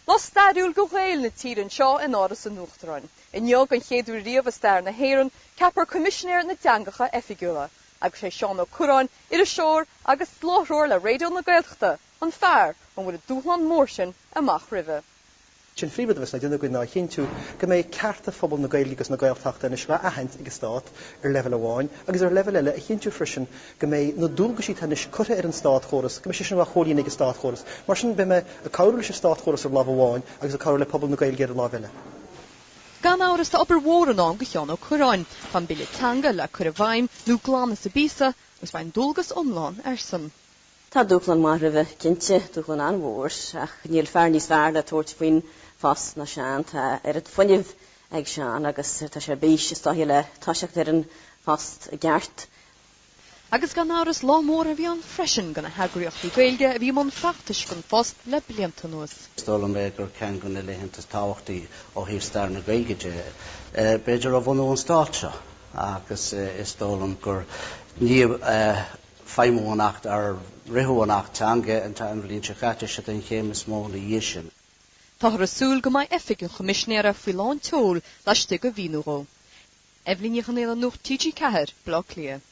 Lá stairiúil do Ghaeil na tíre anseo in Áras an Uachtaráin. Inniu, den chéad uair riamh i stair na hÉireann, ceapfar Coimisinéir na dTeangacha Oifigiúla. Agus sé Seán Ó Cuirreáin, iriseoir agus láithreoir le Raidió na Gaeltachta, an fear a bhfuil an dúshlán mór sin amach roimhe. Sin phríomhrud a bheas le déanamh againn ná a chinntiú go mbeidh cearta phobal na Gaeilge agus na Gaeltachta anois á aithint ag an Stát ar leibhéal amháin agus ar leibhéal eile a chinntiú freisin go mbeidh na dualgaisí atá anois curtha ar an státchóras, go mbeidh sé sin á chomhlíonadh ag an státchóras. Mar sin beidh mé ag cabhrú leis an státchóras ar lámh amháin agus ag cabhrú le pobal na Gaeilge ar an lámh eile. Gan amhras tá obair mhór i ndán do Sheán Ó Cuirreáin. Tá an Bille Teanga le cur i bhfeidhm nó glanadh sa bpíosa agus beidh an dualgas iomlán airsean. Tá dúshlán maith roimhe, cinnte, dúshlán an-mhór, ach níl fear níos fearr le tabhairt faoin phost ná Seán. Tá oiread fuinnimh ag Seán agus tá sé ar bís, is dóiche, le toiseacht ar an phost i gceart. Agus gan amhras, lá mór a bhí ann freisin do na heagraíochtaí Gaeilge a bhí i mbun feachtais don phost le blianta anuas. Is dóigh liom é gur ceann de na laethanta is tábhachtaí ó thaobh stair na Gaeilge de, b'fhéidir ó bhunú an stáit seo, agus is dóigh liom gur ní feidhmiú an Acht, ar ritheadh an Acht Teanga an bhliain seo caite, siod an chéim is mó ina dhiaidh sin. Táthar ag súil go mbeidh oifig an Choimisinéara faoi lán tseoil laistigh de mhí nó dhó. Eibhlín Ní Chonaola, Nuacht TG4, Baile Átha Cliath.